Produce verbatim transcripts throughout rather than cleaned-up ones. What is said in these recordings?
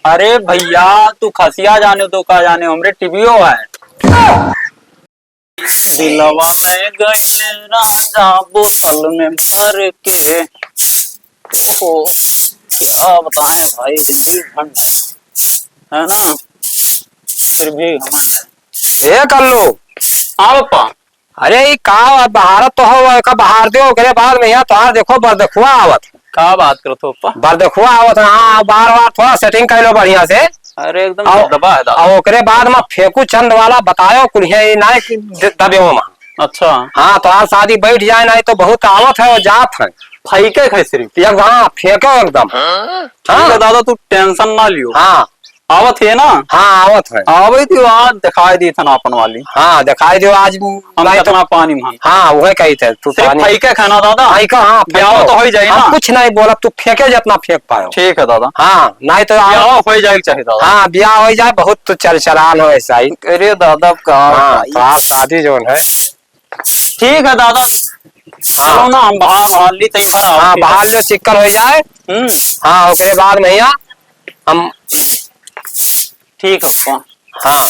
अरे भइया, तू खसिया जाने तो का जाने, हमरे टीवीओ है। दिलवा ले गइल राजा बोतल में भर के। ओहो, क्या बताएं भाई, जिंदगी झंड है, है ना? फिर भी घमंड है। ए कल्लू। हाँ पप्पा। अरे ई का बहारत तो हो, एका बहार दियो, ओकरे बाद में यहाँ तोहार देखो बरदखुआ आवत है। का बात करत हो पप्पा? बरदखुआ आवत है, हाँ, बार बार थोड़ा सेटिंग कर लो बढ़िया से। अरे एकदम और, दबा है दादा। और ओकरे बाद में फेंकू चंद वाला बतायो कुल है, ये ना कि द-, दबे हो वहाँ। अच्छा। हाँ, तोहार शादी बैठ जाए, नहीं तो बहुत आवत है और जात है। फेंके है सिर्फ। एक, हाँ, फेंको एकदम। हाँ? ठीक है दादा, तू टेंशन ना लियो। हाँ। आवत है ना? हाँ, आवत है। आवत ही आज दिखाई दी थन आपन वाली। हाँ, दिखाई दियो आज हम नहीं तो कितना पानी में हन। हाँ, वही कही थे, तू सिर्फ पानी। फेंके खाना दादा। फेंको, हाँ, ब्याह फेंको। तो हो ही जाई हम ना। कुछ नहीं बोलब, तू फेंके जितना फेंक पायो। ठीक है दादा। हाँ, नहीं तो ब्याह हो ही जाए चाहिए दादा। हाँ, ब्याह हो जाए, बहुत तो चल चलान हो ऐसा ही। अरे दादा, का हाँ, बताई? तो आप शादी जोन है। ठीक है दादा, हाँ। चलो ना, हम बाहर, बाहर ली तैयार आओ, हाँ, ठीक है? बाहर ले चिक्कल हो जाए। हम्म। हाँ, ओकरे बाद में यहाँ हम ठीक है पप्पा। हाँ।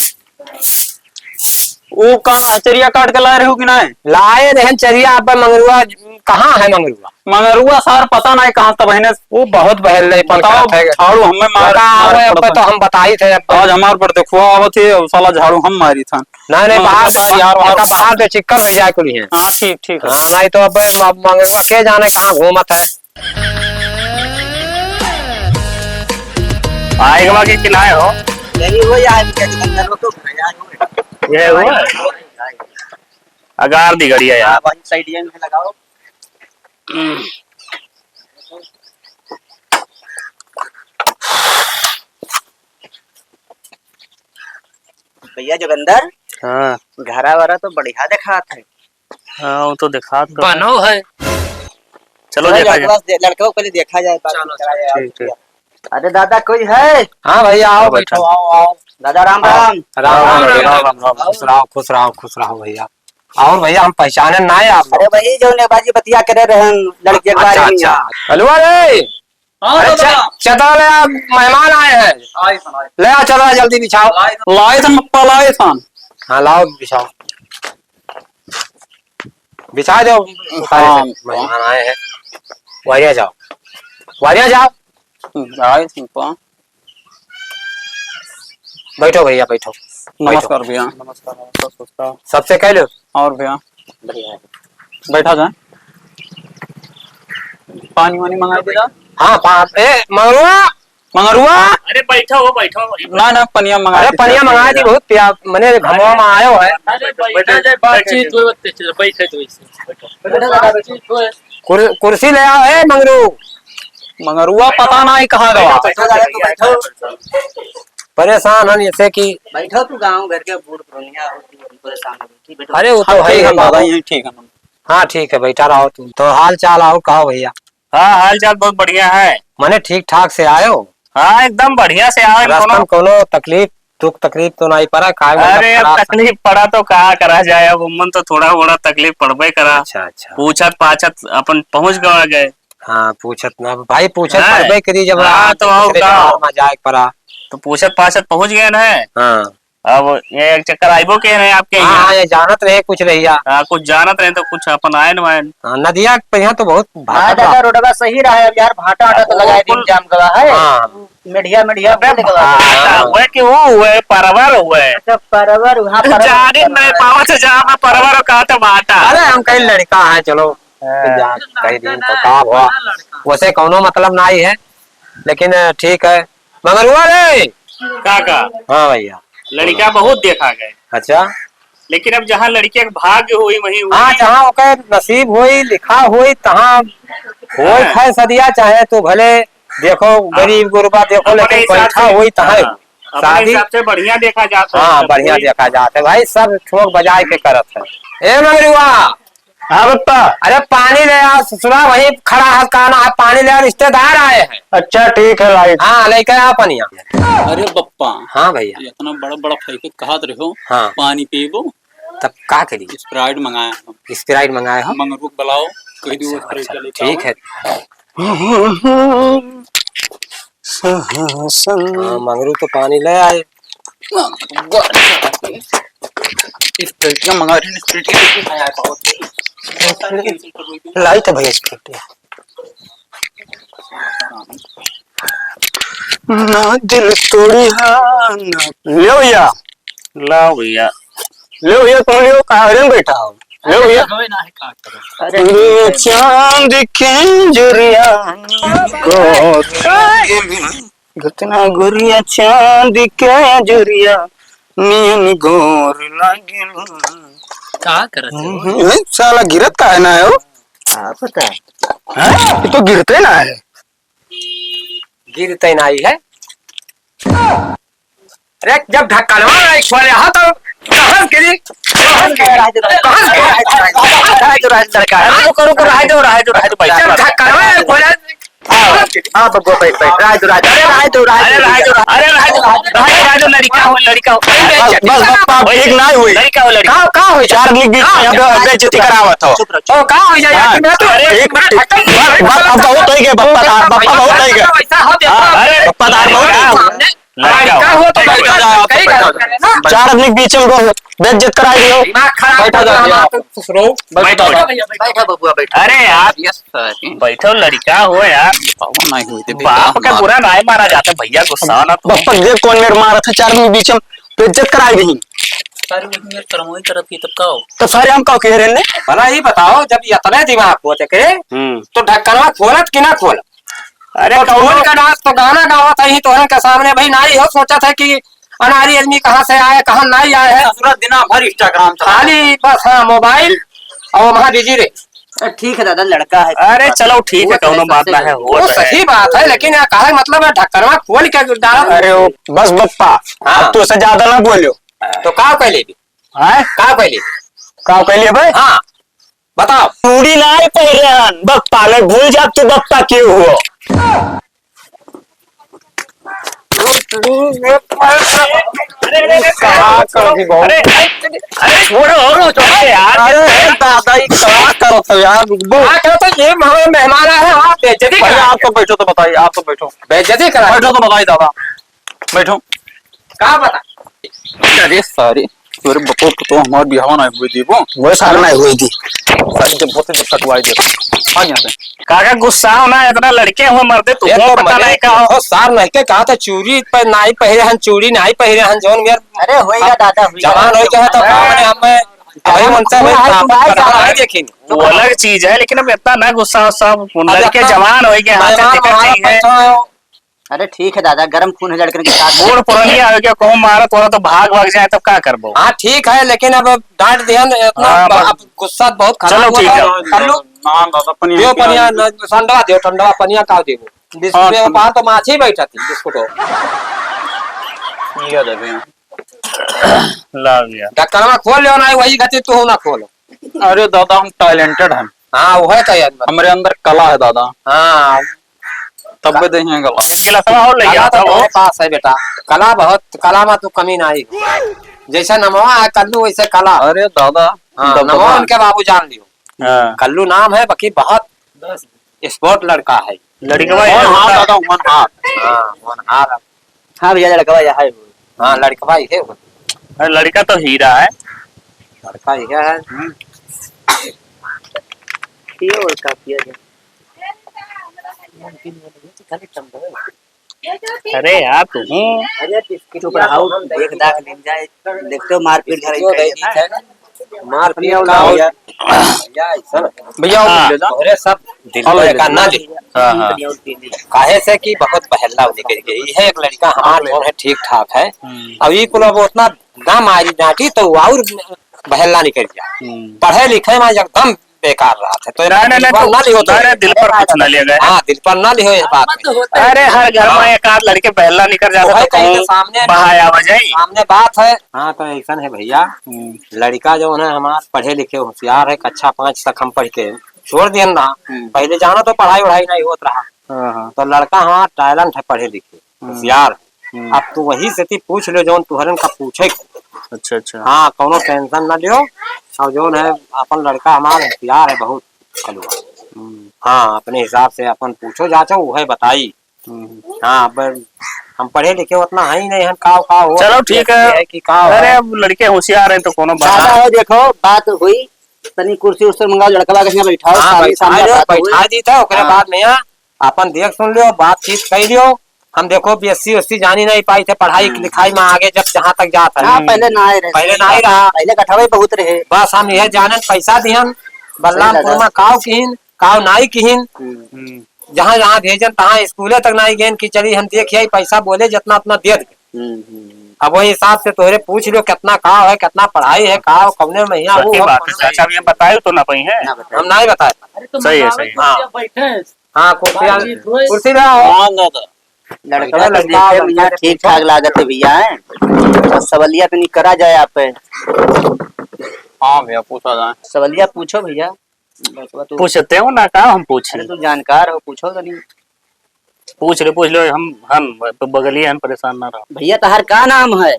वो का चरिया काट के लाए रहो कि नहीं? लाए रहन चरिया, अब मंगरुआ कहाँ है मंगरुआ? मंगरुआ सार पता नहीं कहाँ से बहने। वो बहुत बहल नहीं, पर बताओ, कहत है। झाड़ू हमें मार, बता, मार वो अब पड़ता। तो हम बताई थे अब। आज हमार बरदखुआ आवत है, और साला झाड़ू हम मारी था। नहीं, नहीं, मंगरुआ बाहर से, सार यार, बाहर बाहर से। बाहर से चिक्कल हो जाए कुल है। हाँ, ठीक, ठीक है। हाँ, नहीं तो अब म-, मंगरुआ के जाने कहाँ घूमत है। आए के बाकी किनाए हो? यही हो यार, क्या दुकानदार हो तो भैया हो। ये हो? अगार दी गड़िया यार। हाँ, वही साइड ये में लगाओ। हम्म। भैया जोगंदर, हाँ। घरा वरा तो बढ़िया देखात है। हाँ, वो तो देखात तो बनो है। चलो चलो देखा जाए। लड़कवा से दे-, लड़कवा को पहले देखा जाए, बातचीत चलो, करा जाए। ठीक, ठीक। अरे दादा, कोई है? हाँ भैया, आओ, हाँ, बैठो, बैठो। आओ, आओ। दादा, राम आओ। राम। राम, राम, राम, राम, राम, राम। खुश रहो, खुश रहो, खुश रहो भैया। और भैया, हम पहचाने ना है आप। अरे वही जो नेबाजी बतिया करे रहन लड़के के अच्छा, बारे में। अच्छा। हेलो, अरे। हाँ, अरे, दादा। च-, चदरा ले आ, मेहमान आए हैं। आए सन, आए। ले आ चदरा, जल्दी बिछाओ। लाए सन, पप्पा, लाए सन। हाँ, लाओ, बिछाओ। बिछा दो, सारे हाँ। से मेहमान आए हैं। वारिया जाओ, वारिया जाओ। आए सन, पप्पा। बैठो भैया, बैठो। नमस्कार भैया। नमस्कार, नमस्कार, नमस्कार। सबसे कह लो। और भैया? बढ़िया है। बैठा जाए। पानी वानी मंगाई दे जा। हाँ, पा-, ए, मंगरुआ। मंगरुआ? अरे बैठो हो, बैठो। ना, ना, पनिया मंगा अरे दे। पनिया मंगा दी, बहुत पिया, मने घमवा में आयो है। अरे बैठा जाए, बातचीत होए, बैठे तो इसे। बैठो। कुर-, कुर्सी ले आओ, ए मंगरू। मंगरुआ पता नहीं कहाँ गवा। बैठो, बैठो, बैठो। परेशान हन जैसे कि बैठो, तू गाँव घर के बूढ़ पुरनिया हो, तू परेशान हो, ठीक, बैठो। अरे वो तो हाँ, है ठीक ही है बाबू। दादा, यहीं ठीक है। हाँ ठीक है, बैठा रहो तुम। तो हाल चाल आओ, कहो भैया। हाँ, हाल चाल बहुत बढ़िया है। मने ठीक ठाक से आयो? हाँ, एकदम बढ़िया से आए, रस्ता कोनो में कोनो तकलीफ, दुख तकलीफ तो नहीं पड़ा, काहे मतलब अरे, अब खराब? तकलीफ पड़ा तो का करा जाए, अब उमन तो थोड़ा मोड़ा तकलीफ पड़बे करा। अच्छा, अच्छा। पूछत पाछत अपन पहुँच गवा गए। हाँ, पूछत ना, भाई, पूछत हैं? पड़बे करी, जब हाँ, रात तो और दूसरे का? जगह में जाए के पड़ा। तो पूछत पाछत पहुँच गए ना। हाँ। अब ये एक चक्कर आइबो के रहे आपके हाँ, यहाँ? हाँ, ये जानत रहे कुछ रहिया। हाँ, कुछ जानत रहे तो कुछ अपन आए न आए। हाँ, नदिया के यहाँ तो बहुत हाँ, भाटा दादा, बा। रोडवा सही रहा है, अब यार, भाटा आटा तो वो लगाए दिन कुल जाम गवा है। हाँ। मेढ़िया, मेढ़िया अबे बोले गवा है। भाटा हाँ। हुए कि वो हुए, परवर हुए। अच्छा, परवर, हाँ, परवर। जाने नहीं पावत है, जहाँ पे परवर हो, कहाँ तो भाटा। अरे, हम कहीं लड़का है, चलो, हाँ। जा, कहीं दिन तो का हुआ। वैसे कौनो मतलब नहीं है, लेकिन ठीक है। मंगरुआ रे! का, का? हाँ भैया। लड़का बहुत देखा गए। अच्छा। लेकिन अब जहाँ लड़किया के भाग्य होई, वहीं होई। हाँ, जहाँ ओकर नसीब होई, लिखा होई, तहाँ होई हाँ। खाए सदिया, चाहे तो भले देखो, हाँ। गरीब गुरबा देखो, अपने लेकिन हिसाब बैठा से, होई, तहाँ हाँ। होई। अपने शादी हिसाब से बढ़िया देखा जात है, हाँ, सब बढ़िया कोई देखा जात है भाई, सब ठोक बजाए के करत है। ए मंगरुआ, हाँ पप्पा। अरे पानी ले आ ससुरा, वहीं खड़ा है, का ना है, पानी ले आ, रिश्तेदार आए हैं। अच्छा ठीक है लाई। हाँ, लेके आ पनिया। अरे पप्पा। हाँ भैया। इतना बड़ा बड़ा फेंके कहत रहो, हाँ। पानी पीबो? तब का करी? Sprite मंगाया हम। Sprite मंगाया हो? मंगरू के बुलाओ, कह दियो अच्छा, Sprite अच्छा, का लेके ठीक आओ। है। सहसन। हाँ, मंगरू तो पानी ले आए। इस पेटियां मंगा रही, इस पेटियां। लाई तो भैया इस पेटियां। ना दिल तोड़ी हा, ना। ले भैया। लाओ भैया। ले भैया, तुम लोग कहाँ रे बैठा हो? ले भैया। अरे चांद के जुरिया को घटना गोरिया चांद के जुरिया नियन गोर लागेलू। का करत हो? हम्म, साला गिरत काहे ना है हो? का पता। हैं? ये तो गिरते ना है। गिरते ना ही है। अरे, जब ढक्कनवा नहीं खोले हो तो कहाँ से गिरी? कहाँ से गिरी? कहाँ से गिरी? रहे दो, रहे दो, रहे दो, रहे दो, भाई। जब ढक्कनवा नहीं खोले, हाँ, हाँ, बबुआ, बैठ, बैठ, रहे दो, रहे दो। अरे, रहे दो, रहे दो, अरे, रहे दो, रहे दो, रहे दो, रहे दो, लड़का हो, लड़का हो। बस, बस, बस, अब ठीक ना हुई। लड़का हो, लड़का। का, का हो? चार आदमी के बीच में यहाँ पे बेइज्जती करावत हो। चुप रहो, चुप रहो। ओ, का हो जाए? हाँ, अरे, एक, बस, बस, अब बहुत हो गया, बप्पा दार, बप्पा बहुत हो गया। हाँ, अरे, बप्पा दार बहुत हो गया। लड़का हो तो लड़का हो, कहीं का हो, कहीं का हो। चार आदमी के बीच में बे-, बेइज्जत कराई दियो। दिमाग खराब बैठा कर रहा है। आप। खुश रहो। बैठो, बैठो। बैठो भैया, बैठो। बैठो बबुआ, बैठो। अरे यार, यस सर। बैठो, लड़का हो यार। बाबा नहीं हुई थी, बाप बेटा का हमारा। बुरा नहीं मारा जाता भैया, गुस्सा ना तो। बप्पा देख कौन मेरे मारा था, चार आदमी के बीच में बेइज्जत कराई दी। सारे लोग मेरे तरफ वही तरफ की तब का हो? तो सारे हम का कह रहे हैं? भला ही बताओ, जब ये इतने दिमाग होते के, हम्म। तो ढक्कनवा खोलत कि ना खोलत? अरे तो कौनो ढोल का नाच तो गाना गावत है ही तोहन के सामने भाई, नाई हो सोचत है कि अनारी आदमी कहाँ से आए, कहाँ नाई आए है। ससुरा दिना भर Instagram चला। खाली बस, हाँ, मोबाइल और वहाँ बिजी रहे। अरे ठीक है दादा, लड़का है। अरे चलो ठीक है, वो कौनो बात ना है, वो तो है। सही बात है, लेकिन यहाँ कहा मतलब है ढक्कनवा खोल के डाल। अरे ओ, बस बप्पा, हाँ। अब तो से ज्यादा ना बोलो। तो का कह लेबी? हैं? का कह लेबी? का कह लेबे? हाँ। बताओ। चूड़ी नाई पहिरे हन, बप्पा, नहीं भूल जा तू बप्पा के हो। अरे, अरे, अरे, अरे, का करत ही बाबू? अरे, अरे, अरे, छोड़ो, छोड़ो यार। अरे दादा, ई का करत हो यार? रुक बो। हाँ, क्या तो ये हमारे मेहमान आए हैं, आप बेइज्जती भैया, करा आप तो बैठो तो बताइए, आप तो बैठो। बेइज्जती करा। बैठो तो बताइए दादा, बैठो। का बता? अरे सारे, तोरे बको तो हमार बियाह ना हुए दीबो। वो सार ना हुए दी। सारे के बहुत दिक्कत हुआ है, देखो। आ यहाँ से। काका गुस्सा हो ना, इतना लड़के हो मर्दे, तू ये को तो पता मने नहीं का हो। देखो, सार नहीं के कहा था, चूड़ी पे नाई पहिरे हन, चूड़ी नाई पहिरे हन, जौन मेर अरे होइगा दादा, होइगा। जवान हो गया है तो अरे, का मने हम भाई, उनसे हम भाई, भाई, भाई, भाई, भाई, देखेंगे। वो अलग चीज है, लेकिन अब इतना ना गुस्सा हो सब, अब लड़के इतना जवान हो गए, हाथ से मेहमान निकल हमारा जाएंगे। बैठा है, अरे ठीक है दादा, गरम खून है लड़कन के साथ। बूढ़ पुरनिया हो गया, कहूँ मारत वाला तो भाग भाग जाए, तब का करबो? हाँ ठीक है, लेकिन अब डांट दिहन इतना, हाँ, ब-, बस। अब गुस्सा बहुत खराब चलो हुआ ठीक है। है। कर लो। ना दादा, पनिया दियो पनिया, पनिया। न-, ठंडवा दियो, ठंडवा पनिया का देबो? बिस्कुट हाँ, में ठंडा। बाहर तो माछी बैठा थी, बिस्कुट हो। ये दे भैया। ला भैया। ढक्कनवा खोल लो ना, वही गति तू ना खोलो। अरे दादा, हम talented हैं। हाँ, वो है तो यार। हमरे अंदर कला है दादा। हाँ। तब भी देंगे गला। गिलासवा और ले कला गया तो था वो। तुम्हारे पास है बेटा, कला बहुत, कला में तू कमी नहीं हो। जैसे नमवा है कल्लू, वैसे कला। अरे दादा, हाँ, दबदबा। नमवा उनके बाबू जान लियो। हाँ। कल्लू नाम है, बाकी बहुत expert लड़का है। लड़कवा ये होनहार लड़का। दादा, होनहार। हाँ, होनहार। हाँ भैया, लड़कवा यह है। हाँ, लड़कवा ये है। अरे, लड़का तो हीरा है। लड़का यह है। हम्म। ये और का किया जाए? अरे यार, तू हूँ। अरे, बिस्किट चुप रहो, देख दाख दिन जाए, देखते हो मारपीट घर में। मारपीट का हो यार? भैया, ऐसा ना। भैया, हाँ। ले जा। तोहरे सब दिल हाँ, पे ले का जा। ना ले। हाँ, हाँ। काहे से कि बहुत बहल्ला निकल गई है, एक लड़का हमार हाँ, ले। जो है ठीक ठाक है। हम्म। अब ये कुल अब उतना ना मारी डांटी तो और बहल्ला निकल गया। हम्म। पढ़े लिखे में एकदम बेकार रहा था। तो ना, ना, ना, दिल पर तो, ना लियो तो। ना, ना, दिल पर कुछ ना लिया गया। हाँ, दिल पर ना लियो ये बात। अरे, हर घर में हाँ। एक आध लड़के बहल्ला निकल जाता वो है तो कहीं कहूँ तो सामने, बहाया हो जाए। सामने बात है। हाँ, तो ऐसा है भैया, हम्म। लड़का जो है हमार पढ़े लिखे होशियार है, कक्षा पाँच तक हम पढ़ के छोड़ दिया ना। हम्म। पहले जाना तो पढ़ाई वढ़ाई नहीं होत रहा। हाँ, हाँ। तो लड़का हमार talent है पढ़े लिखे, हम्म। होशियार। हम्म। अब तू वही से ती पूछ ले जौन तुहरन का पूछे। अच्छा, अच्छा। हाँ, कौनो tension ना लियो। और जौन है अपन लड़का हमार होशियार है बहुत कलुआ। हम्म। हाँ, अपने हिसाब से अपन पूछो जाचो, वह बताई। हम्म। हाँ, पर हम पढ़े लिखे उतना है ही नहीं, हम काव काव हो चलो, ठीक है। है कि काव अरे, है। अब लड़के होशियार हैं तो कोनो बात दादा नहीं। हो, देखो, बात हुई, तनी कुर्सी उर्सी मंगाओ, लड़कवा के यहाँ बैठाओ, हाँ, सामने बैठा सामने लो, बात हुई। बैठा दी था, ओकरे हाँ। बाद में यहाँ अपन देख सुन लियो, बातचीत कर लियो। हम देखो, बीएससी ओएससी जानी नहीं पाई थे, पढ़ाई हम्म। लिखाई में आगे जब जहाँ तक जात है। हाँ, पहले ना आए रहे, पहले सही ना ही बात। रहा। पहले कठवे बहुत रहे। बस हम यह जानन, पैसा दिहन, बल्लामपुर सही लगा। में काव किहिन, काव नाई किहिन। हम्म। हम्म। जहाँ जहाँ भेजन, तहाँ स्कूले तक नाई गेन कि चली हम देख आई, पैसा बोले जितना उतना दे दे। हम्म, हम्म, हम्म। अब वही हिसाब से तोहरे पूछ लियो, कितना काव है, कितना पढ़ाई है, काव कौने महीना सही हो, बात है, कौने चाचा, अभी हम बताए तो ना पाई हैं। ना बताए। हम नहीं बताए। अरे तो सही है, मंगावे सही है। कुर्सिया हाँ। बैठे हैं। हाँ, कुर्सिया, बातचीत होए। कुर्सी में आओ। हाँ, दादा। लड़का बैठा, तो लड़का, देखे में लड़का यहाँ के ठीक पूछो। ठाक लागत है भैया, हैं? और सवलिया तनी करा जाए आप पे। हाँ भैया, पूछा जाए। सवलिया पूछो भैया। बस, बस, तू पूछते हो ना, का हम पूछी? अरे, तू जानकार हो, पूछो तनी। पूछ ले, पूछ लो, हम, हम तो बगलिए, हम परेशान ना रहो। भैया, तहार का नाम है?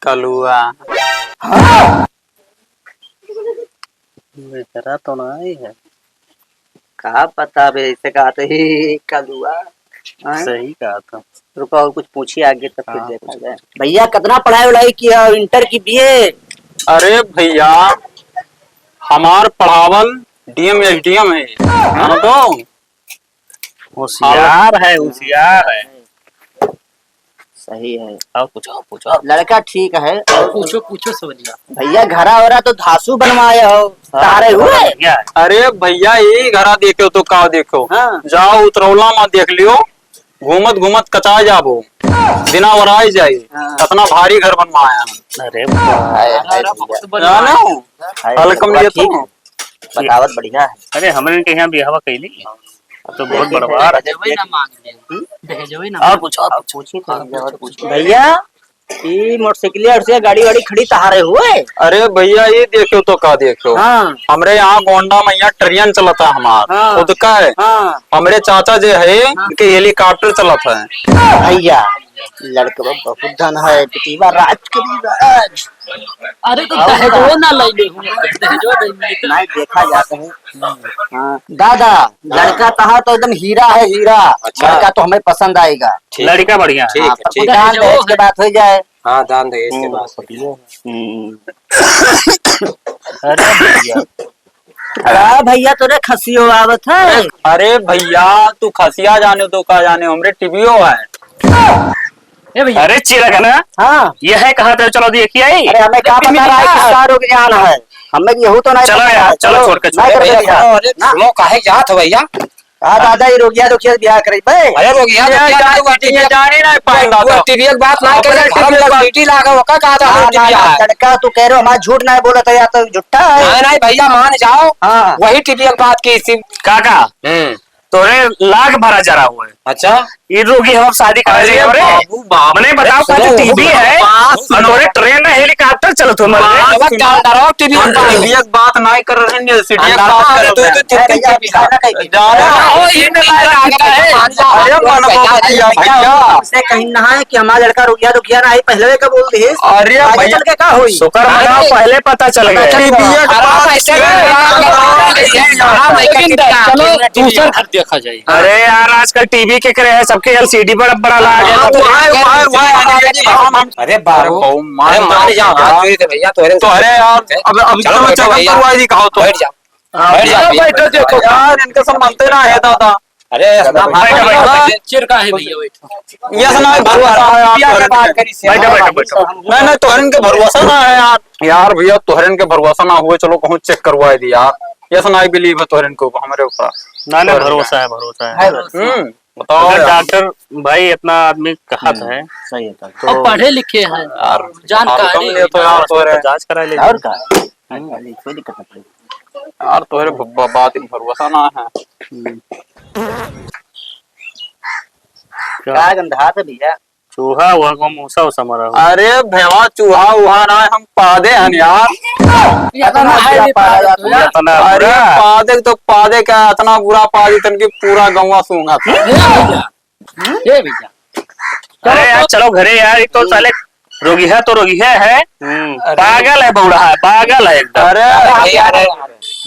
कलुआ। हाँ? बेचारा तो नहीं है। का पता बे, ऐसे कहा तो ही कलुआ। हाँ? सही कहा था। रुको, और कुछ पूछिए आगे, तब फिर हाँ, देखा पूछो, जाए। पूछो। भैया, कितना पढ़ाई वढ़ाई किया, इंटर की, बीए? अरे भैया, हमार पढ़ावल डीएम एसडीएम है, जानो तो? होशियार है, होशियार है। सही है। और पूछो, पूछो। लड़का ठीक है। और पूछो, पूछो, समझिया। भैया, घरा वरा तो धासु बनवाए हो, हाँ, तारे हुए? बढ़िया है। अरे भैया, यही घरा देखो तो का देखो? हाँ। जाओ उतरौला में देख लियो, घूमत घूमत कचा जाबो, दिना वराई जाई। हाँ। इतना भारी घर बनवाया है। अरे वाह। हाय, हाय, अरे, भैया। बहुत बढ़िया। जानो? हाय, हल्कम भैया, लिए तो। ठीक है। बतावत बढ़िया है। अरे, हमरे के यहाँ बियाहवा कैली, अब तो बहुत बड़वार है। दहेजवे ना मांग ले। हम्म? दहेजवे ना और मांग। पूछो, और पूछो। पूछी तो हाँ, भैया, और पूछो। पूछो। भैया, ई मोटरसाइकिल और से गाड़ी वाड़ी खड़ी तहारे हुए? अरे भैया, ये देखो तो का देखो। हाँ। हमरे यहाँ गोंडा में यहाँ ट्रेन चलता हमार। हाँ। खुद का है। हाँ। हमरे चाचा जे है, हाँ। उनके हेलीकॉप्टर चलत है। भैया, लड़कवा बहुत धन है, बिटिया राज करी राज। अरे तो और दहेजो का? ना लइले हूँ, दहेजो दे मिले तो। नहीं, देखा जाता है। हाँ। दादा, लड़का तहार तो एकदम हीरा है, हीरा। अच्छा। लड़का तो हमें पसंद आएगा। ठीक। लड़का बढ़िया। ठीक हाँ, है, पर ठीक कुछ है। दान दहेज के बात हो जाए। हाँ, दान दहेज के हम्म। बात हो जाए। हम्म। अरे भैया। का भैया तोरे खसियो आवत है? अरे भैया, तू खसिया जाने तो का जाने, हमरे टीवीओ है। ए भैया। अरे चिरगना, हाँ। यह है कहाँ पे? चलो देखिए आई। अरे हमें का पता रहा है किसका रोग ज्ञान है? हमें यहू तो नहीं चलो पता यार, है। चलो चलो, छोड़ के, नहीं छोड़ के। करबे भैया। अरे ना। सुनो, काहे जात हो भैया? आ दादा, ये रोगिया, रोगिया ब्याह करे बे। अरे रोगिया, ये रोगिया, जाने, रोगिया, ये टीवीएफ, जाने ना पाए वो दादा। टीवीएफ बात ना करे, अपने घर में टीवीएफ बात। सीटी लागा, ओका कहा था ना, ना, टीवीएफ ना, है। लड़का तू कह रहे हो, हमारा झूठ नहीं बोला था, या तो झूठा है। नहीं, नहीं भैया, मान जाओ। हाँ। वही टीवीएफ बात की इसी। काका, हम्म। तोरे लाख भरा जरा हुआ है। अच्छा। ये रोगी हम शादी करा अरे जाए, अरे। बाबू, बाबू। मने बताओ, अरे का जो सुनो, टीवी है, बात सुनो। और तोरे ट्रेन है, हेलीकॉप्टर चलत हो, मर गए। बात अब सुनो। डराओ, टीवी हम बात। टीवी एक बात नहीं कर रहे हैं, सीढ़ी एक अंदर बात में कर रहे हैं। दो, दो, तीन, तीन टीवी का। जा रहे हो, ये तो बात आता है। अरे मन को भैया, भैया। से कहीं ना है कि हमारा लड़का रुकिया, रुकिया ना आई, पहले का बोल दिए। अरे आगे भैया। चल के का होई? शुक्र मनाओ, अरे। पहले पता चल गया। टीवी एक बात ऐसे चलो, दूसर घर देखा जाए। अरे यार, आजकल टीवी के करे है, सबके एलसीडी बड़ा बड़ा लाग है। हाँ, वो है, वो है, वो है, अंग्रेजी भाषा में हम अरे बाबू, अरे बहू, मान अरे मान जाओ, जाओ। हाथ जोड़ी थे भैया, तोहरे तो अरे यार, अब, अब चलो, तो बैठो चलो भैया। करवा दी, कहो तो। बैठ जाओ। हाँ, बैठ जाओ, बैठो, बैठो, देखो, बैठो। यार, इनके सब मानते ना है, दादा। अरे, ना, बैठो, बैठो, बैठो। चिर का है भैया, बैठो। ये सुना है, भरोसा है आप भैया, तोहरे बात पे। करी से। बैठो, बैठो, बैठो। नहीं, नहीं, तोहरे इनके भरोसा ना है यार। यार भैया, तोहरे इनके भरोसा ना हुए, चलो, कहूँ चेक करवा दी यार। ये सुना है, बिलीव है तोहरे इनको, हमारे ऊपर। ना, ना, तोहरे भरोसा इनका। है, भरोसा है। है भरोसा। हम्म। बताओ अगर यार। डॉक्टर भाई इतना आदमी कहत हम्म, है, सही है, तो और पढ़े लिखे हैं, यार, जानकारी। हालकम ले तो यार, तोरे। तो जांच करा ले। और का? हम्म। कोई दिक्कत नहीं। यार, तोरे ब-, ब-, बात में भरोसा ना है। हम्म। क्या? क्या गंधा था भैया? चूहा वूहा को मूसा उसा मरा हुआ। अरे भेवा, चूहा वूहा ना, हम पादे हन यार। इतना है भी पादे पादे यार। इतना अरे बुरा। पादे तो पादे क्या, इतना बुरा पादे तन की पूरा गौवा सूंघा था। ए भैया, ए भैया। अरे यार, चलो घरे यार, एक तो साले रोगिहा तो रोगिहा है, हम्म। पागल है, बूढ़ा है, पागल है एकदम। अरे भैया रे,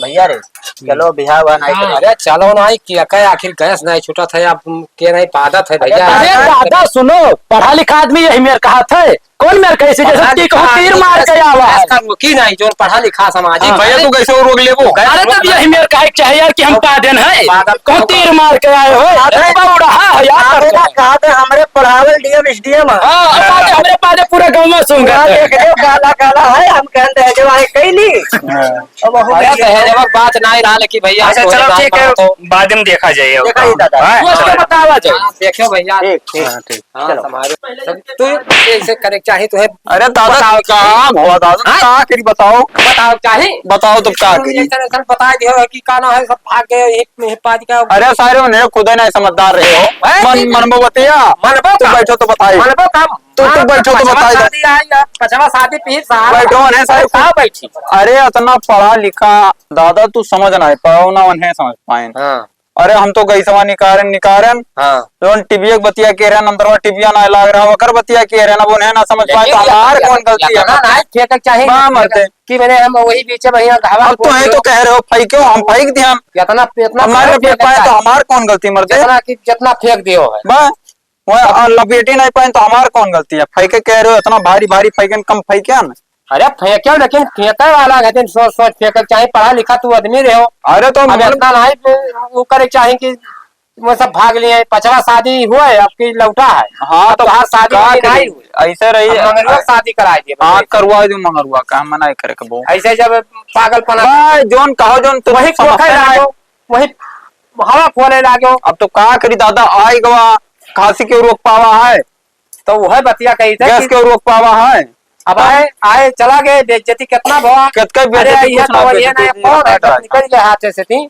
भैया रे, चलो बियाह हुआ नहीं हाँ, करेंगे। अरे चलो नहीं, कि का आखिर गैस नहीं छूटत है, अब के नहीं पादत है भैया। अरे दादा सुनो, पढ़ा लिखा आदमी यही मेर कहा था, कौन मेर कहे से जैसे पढ़ा कि कहूँ लिखा तीर आदमी मार के आवा है। गैस का रोकी नहीं, जो पढ़ा लिखा समाज हाँ। भैया तू कैसे रोक लेबो? अरे तब यही मेर कहे के चाहे यार कि हम पादन है, कहूँ तीर मार के आए हो, अरे बाबा उड़ा है यार। कहा था हमरे पढ़ावल डीएम एसडीएम है। हाँ, अब बात हमरे पादे पूरा गाँव में सुन गया। देख लो काला काला है, हम कहते हैं जो आए कहीं नहीं। हाँ। अब वो अरे दहेजवा के बात ना ही रहा, लेकिन भैया अच्छा, चलो, ठीक है, बाद में देखा जाए। देखा ही दादा। हाँ, दोस्त को बतावा जाए। हाँ, देखियो भैया। ठीक, ठीक। हाँ, ठीक। हाँ, चलो। समाज तू ऐसे करे के चाही, तो है। अरे दादा, बताओ का चाही। का हुआ दादा? हाँ? का करी बताओ? बताओ चाही। बताओ तब का करी? ऐसा, ऐसा बता दियो कि का ना है, सब भाग गए, एक में पाँच का। अरे सारे उन्हें खुद ही नहीं समझदार रहे हो। हैं? मन, मन में बतिया। मनबो तू का? बैठो तो बताई। मनबो का? तू, तू हाँ, बैठो तो पचवा बताई दे। शादी आई, अब पचवा शादी पीस साहब। बैठो, अरे साहब। का बैठी? अरे, इतना पढ़ा लिखा, दादा, तू समझ ना पाओ ना, उन्हें समझ पाए। हाँ। अरे, हम तो गैसवा निकारन, निकारन। हाँ। जौन टिबिया के बतिया के रहन, अंदरवा टिबिया ना लाग रहा, ओकर बतिया के रहन, अब उन्हें ना समझ पाए, तो लेकिन हमार कौन गलती है? इतना ना फेंके के चाही बा, मरते। कि मैंने हम वही बीचे भैया घावा अब तो है तो कह रहे हो, फेंको, हम फेंक दिहन। इतना, इतना हमारे फेंक पाए तो हमार कौन गलती, मरते? जितना कि, जितना फेंक दियो है। बा, वह, आ, लपेटी नहीं पाइन तो हमार कौन गलती है? फेंके कह रहे हो, इतना भारी भारी फेंकन, कम फेंकन। अरे फेंके, लेकिन फेंके वाला है, दिन सोच सोच फेंके के चाही, पढ़ा लिखा तू आदमी रहे हो। अरे तो अब मन इतना नहीं वो करे के चाही कि वो सब भाग लिए, पचवा शादी हुआ है, आपकी लौटा है। हाँ, अब तो तोहार शादी का वादी करी? नहीं हुई। ऐसे रही। अब मंगरुआ शादी कराई दिए, हाँ, बस। करवा दो मंगरुआ, का मना करे के बो। ऐसे जब पागलपना भाई, जोन कहो, जोन तू वही समझते खोखे नहीं। लागो, वही हवा खोले लागो। अब तो का करी दादा, आई गवा, खांसी के रोक पावा है। तो वह बतिया कही थे गैस कि के रोक पावा है। अब आए, आए चला गए, बेइज्जती कितना भवा। कितका अरे, बेइज्जती, यह कुछ ना तो ये बेइज्जती, नहीं, कौन है, हटा, हटा। निकल गए हाथ से थी।